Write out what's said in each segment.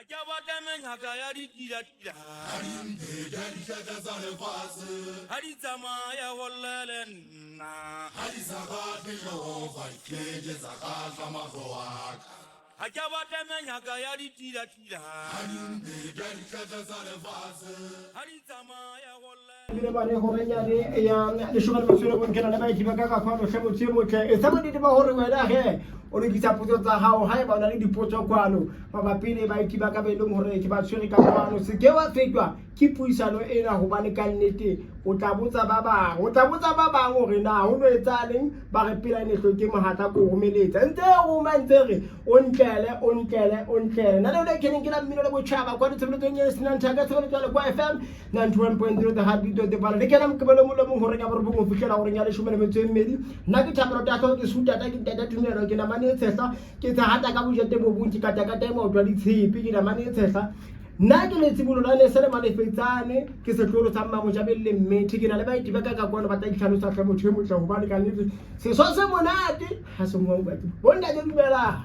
Ga ke a batla menyaka ya ditilatila. Ga di mphe ditšhata tsa lefase. Ga di tsamaya go llele nna. Ga di sa kgahle Jehofa, di tletše tsa kgahla mahlo a ka. Ga ke a batla menyaka ya ditilatila. Ga di mphe ditšhata tsa lefase. Ga di tsamaya go llele. Ebile ba re gore nyane ya lešome le masome bonkena le baeti ba ka ka kwano hle motho e motle e sa bonnete ba gore wena ge o lokisa potso tsa gago ga e ba o na le dipotso kwano mabapi le baeti ba ka be e leng gore ke ba tshwere ka kwano se ke wa fetwa ke puisano ena gobane ka nnete o tla botsa ba bangwe o tla botsa ba bangwe gore na go no e tsaleng ba re pela ne hloke mogatla ko romeletsa ntse roma ntse re o ntlele o ntlele o ntlele nna le le keneng ke la mmino le botšhaba kwa ditshebeletsong e senang thaka tshebeletso ya lekwa fm 91.0 the heartbeat of the valley le kena mokebelo mongwe le mongwe goreng ya borobong go fitlhela goreng ya leshome le metso e mmedi nna ke thapelo tatlhego ke sutata ke ntata tumelo ke namane e tshehla ke tshagata ka bojete bo bong ke katakata e maoto a ditshepe ke namane e tshehla nna ke letsibolo la nese le malefetsane ke setlolo sa mmamojabeng le mmethe ke na le baeti ba ka ka kwano ba tla itlhalosa tlhe motho e motle gobane ka nnete seso se monate ga se ngwa batho bontate dumelang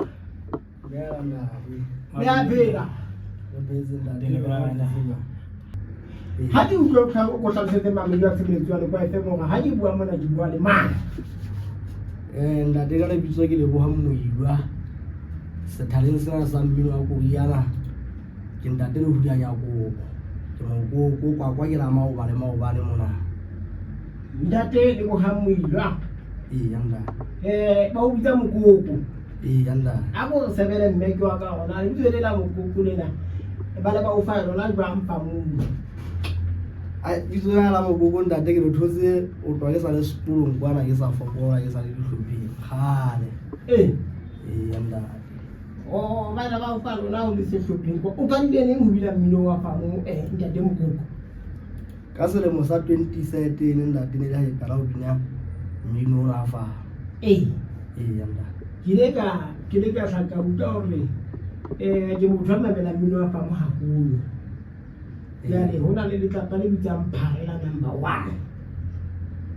le a phela ga ke utlwe o tlhalosetse mamedi wa tshebeletso ya lekwa fm gore ga ke bua mona ke bua le mang. Ntate, ka lebitso ke Leboga Moilwa, sethaleng sena sa mmino wa koriana ke ntate le hulanya koko ke mokoko kwakwa ke la maoba le maobane mona. Ntate Lebogang Moilwa. Ee, ntate. Ba o bitsa mokoko? Ee, ntate. A ko re sebele mme ke wa ka gona lebitso le la mokoko lena ba le ba o fa lona jwang fa mono? Bitso lena la mokoko ntate ke le thotse o tloha ke sa le sekolong kwana, ke sa fokola, ke sa le dihlopheng kgale. Ee. Ee, ntate. O bana ba o fa lona o le sehlopheng kwa o kadile neng ho bina mmino wa famo, ntate mokoko? Ka selemo sa 2013 ntate, ne le ha ke qala ho bina mmino ona wa famo. Ee. Ee, ntate. Ke ile ka hla ka utlwa hore ke motho a mamelang mmino wa famo haholo. Jale ho na le letlapa le bitsang Pharela Number One.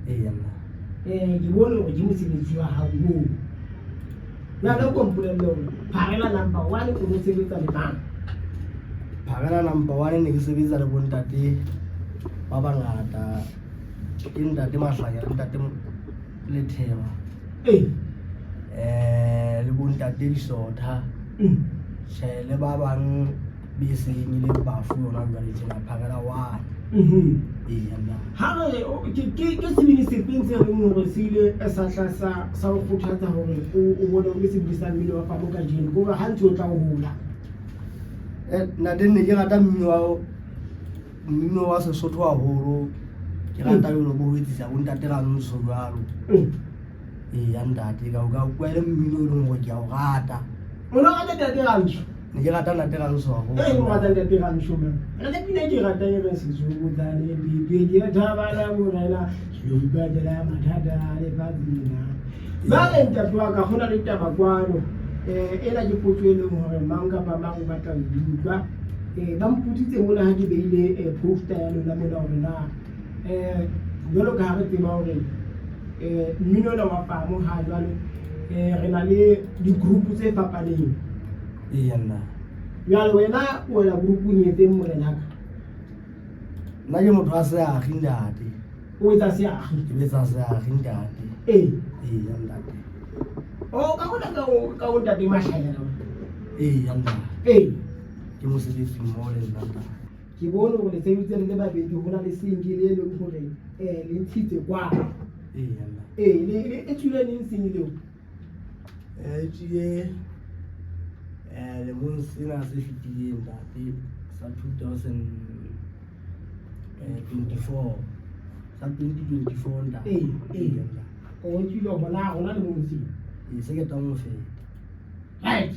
Ee, ntate. Ke bone hore ke mosebetsi wa hao oo. Jwale o ko mpolelle hore Pharela Number One o no sebetsa le mang? Pharela Number One ne ke sebetsa le bontate ba bangata, ke ntate Mahlanya le ntate Letheba. Le bontate Disotha. Tjhe, le ba bang be seng e le bafu yona jwale tjena Pharela One. Ee, ntate. Ha re ke sebini sefeng se leng hore se ile sa tla sa o kgothatsa hore o bone o le sebini sa mmino wa famo kajeno, ke hore ha ntse o tla o hola? Ntate, ne ke rata mmino wa Sesotho haholo, ke rata jalo bo ho etsisa bo ntate Rantsho jwalo. Ee, ntate, ka o ka utlwa e le mmino e leng hore ke a o rata. O no rata ntate Rantsho? Ne ke rata ntate Rantsho haholo. Ee, o rata ntate Rantsho man. Re le pina e ke e ratang e reng setsokotsane pipi ke thaba la morena ke ipatela mathata a lefatshe lena. Jwale ntate wa ka, go na le taba kwano, ena ke potso e leng hore mang kapa mang o batla ho e utlwa. Ba mpoditse mona ha ke beile poster ya lona mona hore na jwalo ka ha re tseba hore mmino ona wa famo ha jwale re na le di-group tse fapaneng. Ee, nna. Jwale wena o wela groupung e feng, morenaka? Nna ke motho wa seagi ntate. O etsa seagi? Ke etsa seagi ntate. Ee. Ee, ntate. O ka hona ka o ntate Mahlanyana? Ee, ntate. Ee. Ke mosebetsi mmoho le nna ntate. Ke bone hore le sebeditse le le babedi, ho na le single e leng hore le ntshitse kwano. Ee, ntate. Ee, le e tswile neng single eo? E tswile lemong sena se fetileng ntate, sa 2024, sa 2024 ntate. Ee. Ntate. O tswile hona lemong sena? Ee, se ketang ho feta. Right,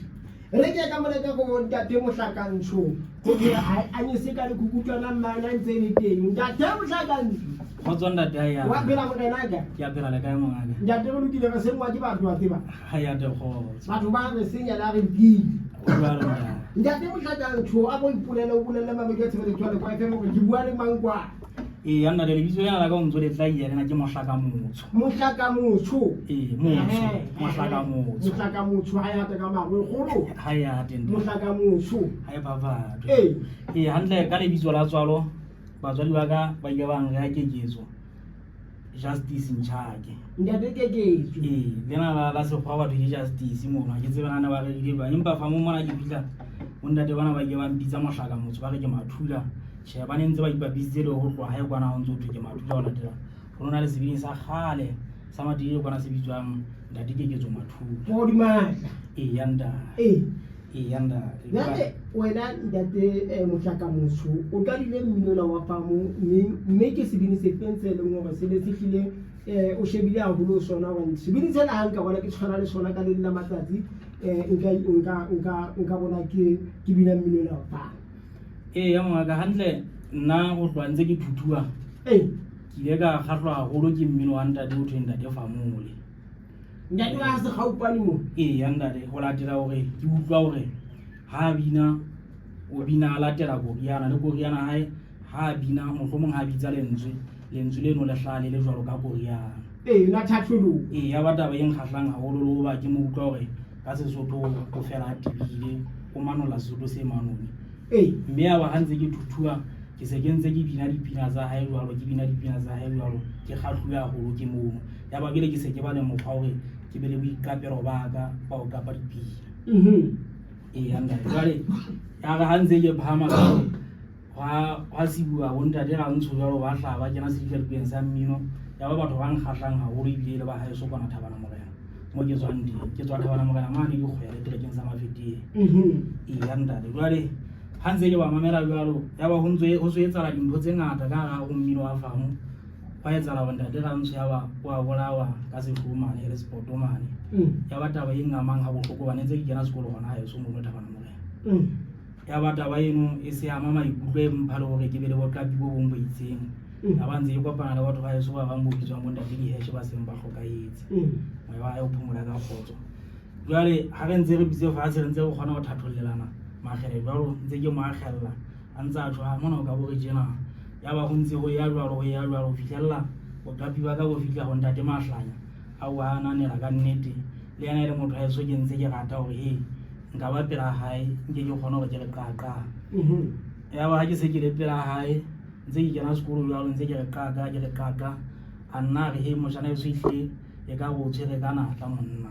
re ke ka moleka go ntate Mohlakantsho go dira a nyese ka lekhukhutwana mmana ntse e le teng. Ntate Mohlakantsho. Kgotso ntate, ha ya. Wa phela, morenaka? Ke a phela, le kae mongaka? Ntate, re lokile, re sengwa ke batho wa tseba. Ha ya te kgotso. Batho ba re senya la re mpile. O jwalo ntate. Ntate Mohlakantsho, a ko ipolele, o bolelle mamedi a tshebeletso ya Lekwa FM gore ke bua le mang kwa. Ee, ya ntate, lebitso lena la ka o ntso le tla iya lena ke Mohlaka Motsho. Mohlaka Motsho. Ee, Motsho, Mohlaka Motsho. Mohlaka Motsho ha ya ka marwe kgolo. Ha ya teng. Mohlaka Motsho. Ha e babatwe. Ee. Ee, hantle ka lebitso la tswalo batswadi ba ka ba ile ba nreha Keketso Justice Nchake. Ntate Keketso. Ee, lena la sekgowa batho ke Justice mono, ha ke tsebe na ne ba rerile jwang, empa fa mo mona ke fihla bontate bana ba ile ba mpitsa Mohlaka Motsho, ba re ke Mathula. Tjhe, ba ne ntse ba ipapisitse le ho tloha hae kwana ho ntso thwe ke Mathula ho latela. Ho nona le sebini sa kgale sa Matile kwana se bitswang Ntate Keketso Mathula. Modimatla. Ee, ya ntate. Ee. Ee, ya ntate. Ntate wena ntate Mohlaka Motsho o qadile mmino ona wa famo mme ke sebini se feng se leng hore se ne se hlile o shebile haholo sona hobane sebini sena ha nka bona ke tshwana le sona ka le leng la matsatsi nka bona ke bina mmino ona wa famo. Ee, ya mongaka, hantle nna ho tloha ntse ke thuthuwa. Ee. Ke ile ka kgahlwa haholo ke mmino wa ntate o thweng Ntate Famole. Ntate wa Sekgaupane mo? Ee, ya ntate, ho latela hore ke utlwa hore ha bina o bina a latela koriana le koriana hae ha bina mohlomong ha bitsa lentswe, lentswe leno le hlaha le le jwalo ka koriana. Ee, la thatholong. Ee, ya ba taba e nkgahlang haholo le hoba ke mo utlwa hore ka Sesotho o fela a tebile, o manolla Sesotho se manoni. Ee. Mme ya ba ha ntse ke thuthuwa ke se ke ntse ke bina dipina tsa hae jwalo, ke bina dipina tsa hae jwalo, ke kgahluwe haholo ke mono. Ya ba jwale ke se ke ba le mokgwa hore ke be le boiqapelo ba ka ba ho qapa dipina. Ee, ya ntate. Jwale ya re ha ntse ke phahama jwalo, hwa sibuwa bo ntate Rantsho jwalo ba hlaha ba kena sedikadikeng sa mmino. Ya ba batho ba nkgahlang haholo ebile le ba haeso kwana Thabana Morena mo ke tswang teng. Ke tswa Thabana Morena mane Dikgwele terekeng sa Mafeteng. Ee, ya ntate. Jwale ha ntse ke ba mamela jwalo, ya ba ho ntse ho so etsahala dintho tse ngata ka hara ho mmino wa famo. Hwa etsahala hore ntate Rantsho ya ba wa bolawa ka sehloho mane le sepoto mane. Ya ba taba e ngamang ha bohloko hobane ntse ke kena sekolo hona haeso mono Thabana Morena. Ya ba taba eno e se ama maikutlo e mpha le hore ke be le boqapi bo bong bo itseng. Ya ba ntse ke kopana le batho ba heso ba bang bo bitswang bo ntate Diheshe ba seng ba hlokahetse. Moya wa hae o phomola ka kgotso. Jwale ha re ntse re bitse fatshe re ntse re kgona ho thathollelana makgele jwalo, ntse ke mo akgella a ntse a tjho, ha mona o ka bo re tjena. Ya ba ho ntse ho ya jwalo, ho ya jwalo ho fihlella boqapi ba ka bo fihla ho ntate Mahlanya. A o ananela ka nnete. Le yena e le motho haeso ke ntse ke rata hore he nka ba pela hae nke ke kgone hore ke re qaqa. Ya ba ha ke se ke le pela hae ntse ke kena sekolo jwalo ntse ke re qaqa, ke re qaqa. A nna a re he motjhana heso ehlile e ka bo tshwere ka natla monna.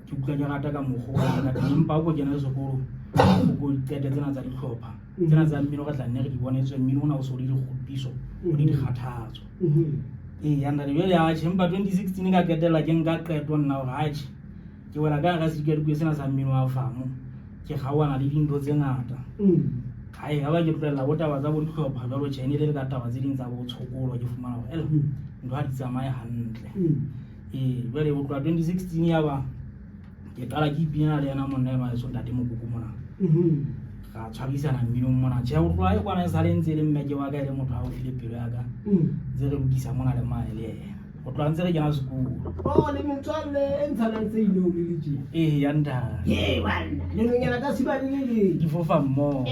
Ke utlwa ke rata ka mokgwa o ka teng, empa o ko kena sekolo o ko diqete tsena tsa dihlopha tsena tsa mmino re tla nne re di bone tswe mmino ona o so le dikgopiso o le dikgathatso. Ee, ya ntate, jwale atjhe, empa 2016 ka qetella ke nka qeto nna hore atjhe ke wela ka hara sedikadikwe sena sa mmino wa famo, ke kgaohana le dintho tse ngata. Hae, ha ba ke tlohella bo taba tsa bo dihlopha jwalo tjhe, ne le ka taba tse ding tsa bo tshokolo ke fumana hore ele ntho ha di tsamaye hantle. Ee, jwale ho tloha 2016 ya ba ke qala ke ipinela le yena monna enwa heso ntate Mokoko mona. Ra tshwarisana mminong mona. Tjhe, ho tloha e kwana e sale ntse e le mmeke wa ka e le motho a haufi le pelo ya ka. Ntse re lokisa mona le mane le yena. Ho tloha ntse re kena sekolo. Oh, le metswalle e ntshanang tse ile o le le tje. Ee, ya ntate. Ee, banna, le nonyana tsa siba le le leng. Di fofa mmoho.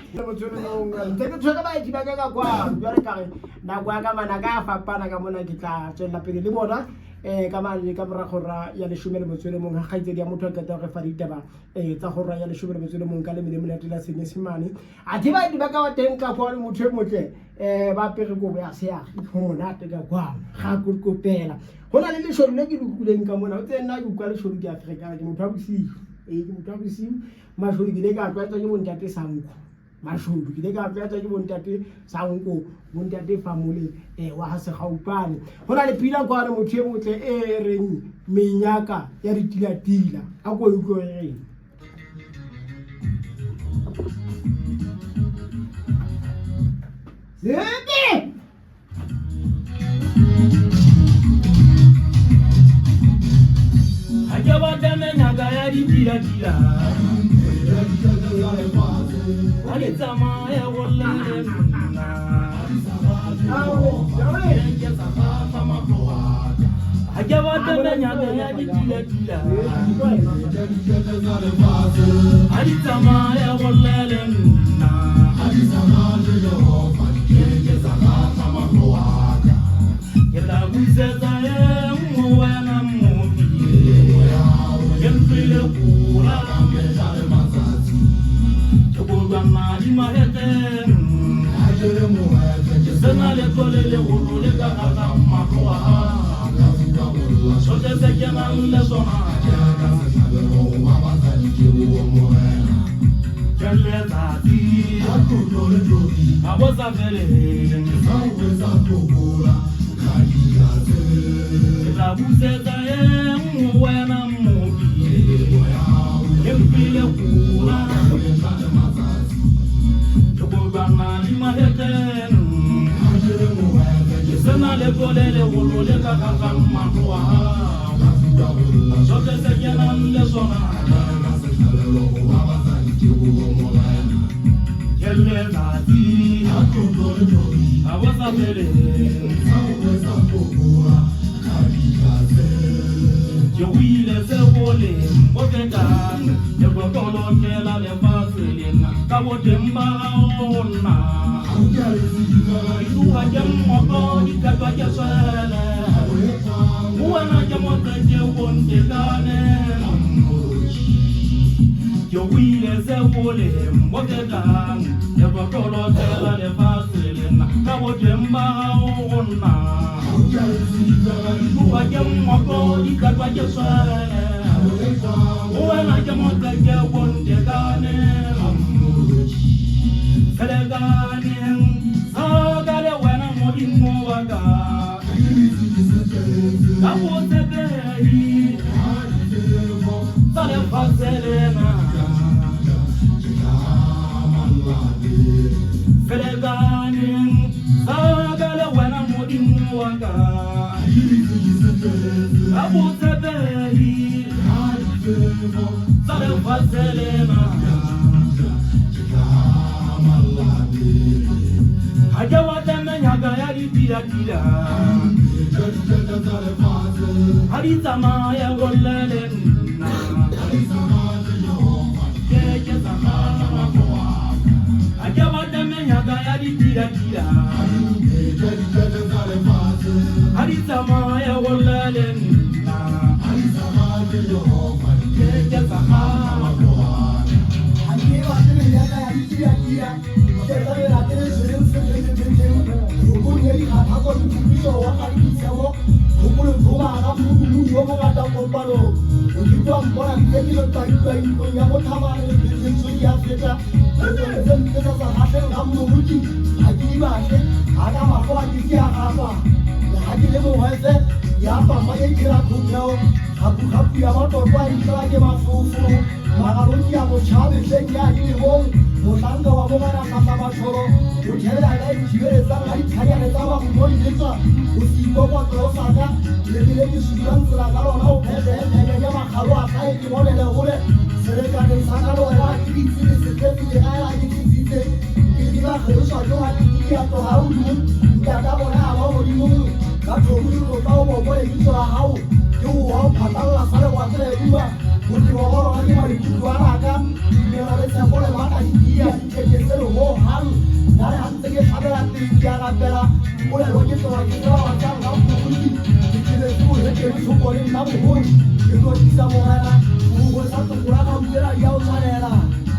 Ntse ke tshwere baeti ba ka ka kwano. Jwale ka re nako ya ka manaka a fapana ka mona ke tla tswella pele le bona. Ka mane ka mora hora ya 11 ha kgaitsedi ya motho a qeta ho re fa ditaba tsa hora ya 11 ka lemele monate la Senyesemane. Athe baeti ba ka ba teng ka kwano motho e motle ba apere kobo ya seagi ho monate ka kwano ga kokopela. Ho na le leshodu le ke le utlwileng ka mona, o tsebe nna ke utlwa leshodu ke a ferekana, ke motho wa bosiu. Ee, ke motho wa bosiu. Mashodu ke ile ka tlwaetswa ke bontate Sanko. Mashodu ke ile ka tlwaetswa ke bontate Sanko, bontate Famole wa ha Sekgaupane. Ho na le pina kwano motho e motle e reng menyaka ya ditilatila. A ko utlwe e reng. Sepe! Ha ke batla menyaka ya ditilatila. Ha ke tsamaya ho lla le nna. Ha ke batla menyaka ya ditilatila. Ha di tsamaya ho lla le nna. Sena letlole leholo le ka kgahlang mahlo a ka. Sohle se ke nang le sona ke letsatsi ga bo sa feleng. Ke tla busetsa eng ho wena Mmopi? Ke mphile pula, ke bojwana di mahetleng. Ke sena letlole leholo le ka kgahlang mahlo a hao. Sohle se ke nang le sona ke letsatsi ga bo sa feleng. Ke buile se boleng bo fetang letlotlo la lefatshe lena ka boteng ba hao ho nna. Diduwa ke mmoko, dikatwa ke swele. Ho wena ke motseke o ntekaneng. Ke buile se boleng bo fetang letlotlo la lefatshe lena ka boteng ba hao ho nna. Diduwa ke mmoko, dikatwa ke swele. Ho wena ke motseke o ntekaneng. Selekaneng sa ka le wena Modimo wa ka. Ka botshepehi tsa lefatshe lena. Selekaneng sa ka le wena Modimo wa ka. Ka botshepehi tsa lefatshe lena. Ha ke batle menyaka ya ditilatila. Ha di tsamaya bolle le nna. Ke ke tsa kgahla mahlo a ka. Ha ke batle menyaka ya ditilatila. Ha di tsamaya bolle le nna. Ke ke tsa kgahla mahlo a ka. Ha ke batle menyaka ya ditiatia, ke tla ke le seleng se tletseng. Hokong ya dikgathatso le ditshupiso wa ka le ditshebo, kgopolo thoma ka mmudumudi o mongata kopanong. O ke wa mpona ntse ke le twaitwai ntlong ya bothabane le phethentso di a feta. Tse mpe tsa sa kgahleng ga mmoruti, ha ke di batle, ha ka mahlo a ke ke a gafa. Le ha ke le mohwefe, ya papa e kira khotheo, kgapu-kgapu ya matlotlo a itlela ke mafolofolo. Magalodi a motjha mehleng ya dilemong, mohlanka wa mongana hlahla matjholo, o thebela ka ithibeletsang ha ditlhanyane tsa marumo di letswa, o se ikokotlo sa ka, lebele ke supang tsela ka lona o phethe phenye ya makgalo a hlahe ke bonele hole. Selekaneng sa ka le wena ke ditse le setletse ke raela ke tsitsitse. Ke ke ba kgeloswa ke wa ke di a tloha hodimo, ntata bona a ba hodimong. Ka thobo ditlotla o boko lebitso la hao, ke ho wa o phatlalla sa lewatle le duma. Botebo ba lona ke maikutlo a laka, tumelo le tshepo le matla di tiya dithekese le ho hang. Nna le ha ntse ke hlabela pele ke a rapela, polelo ke tloha ke tseba batlang ka moruti. Ke thibetse bohetene thoko le nna boholo, ke tlotlisa Morena, o hwesa tlokola ka utswela di a o tshwanela.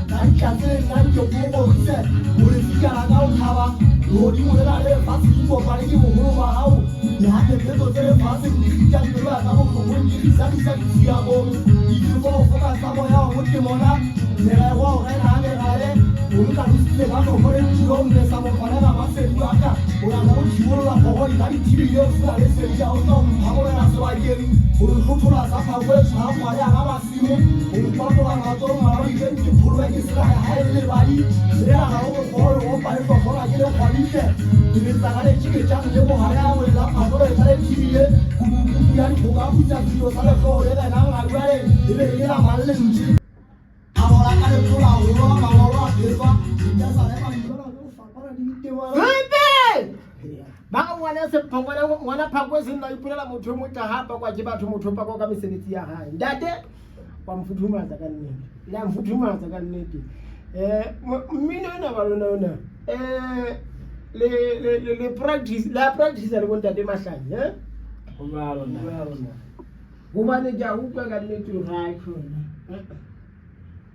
Nna ditlatse le nna nke ke o rorise, o lefika la ka o thaba. Lehodimo lena le lefatshe di kopane ke boholo ba hao. Le ha phephetso tse lefatsheng di kgitla pelo ya ka bohlokong, di risadisa ditshiamong. Diteko ho foka tsa moya wa botemona, merero wa ho rena ha merabe. O nkalositse ka hloko le tjhilong, le sa mokgonela masedi wa ka. O na le ho thibolla kgoro di ka di thibile, o sena lesedi ya ho tla ho mphamolela sebakeng. O nhlothola sa phako e tshwarang ngwale hara masimo. O mpatola matsohong malwadi ke ke pholohe ke sena le ha e le lebadi. Lena ha ho mokgwa o opa le hlohlola ke le kgwabihle. Ke betsa ka letjeketjang le bohale a wela phako le tla le thibile. Kubukubu ya dikgoka a putsa setso sa lehloho le renang ha jwale e be e la mang lentswe. A bola ka letlola ho lwa mangolo a phetswa. Dipesale mantsoe ho fapana le ditemana. Sepe! Ba re ngwana se ngwana ngwana phako e seng na ipolela motho o motle ha pakwa ke batho, motho o pakwa ka mesebetsi ya hae. Ntate wa mfuthumatsa ka nnete. La mfuthumatsa ka nnete. Mmino ona wa lona ona le le le le practice la practice le bontate Mahlanya, eh? Ho jwalo ntate. Hobane ke a utlwa ka nnete hore ha tjhona.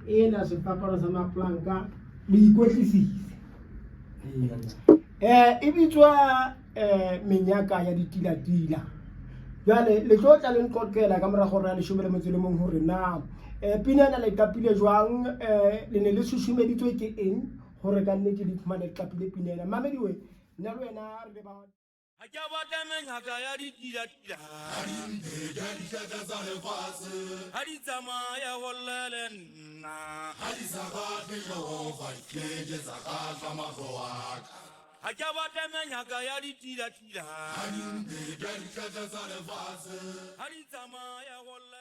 Ena sefapano sa mapolanka le ikwetlisitse. E bitswa menyaka ya ditilatila. Jwale le tlo tla le nqoqela ka mora hora ya leshome le metso le mong hore na pina ena le qapile jwang, le ne le susumeditswe ke eng hore ka nnete le iphumane le qapile pina ena. Mamedi we, nna le wena re be ba Ga ke a batla menyaka ya ditilatila. Tsa lefatshe. Ga di tsamaya go llele nna. Ga di sa kgahle Jehova, ke ke tsa kgahla mahlo a ka. Ga ke a batla menyaka ya ditilatila. Ke tsa lefatshe. Ga di tsamaya go llele.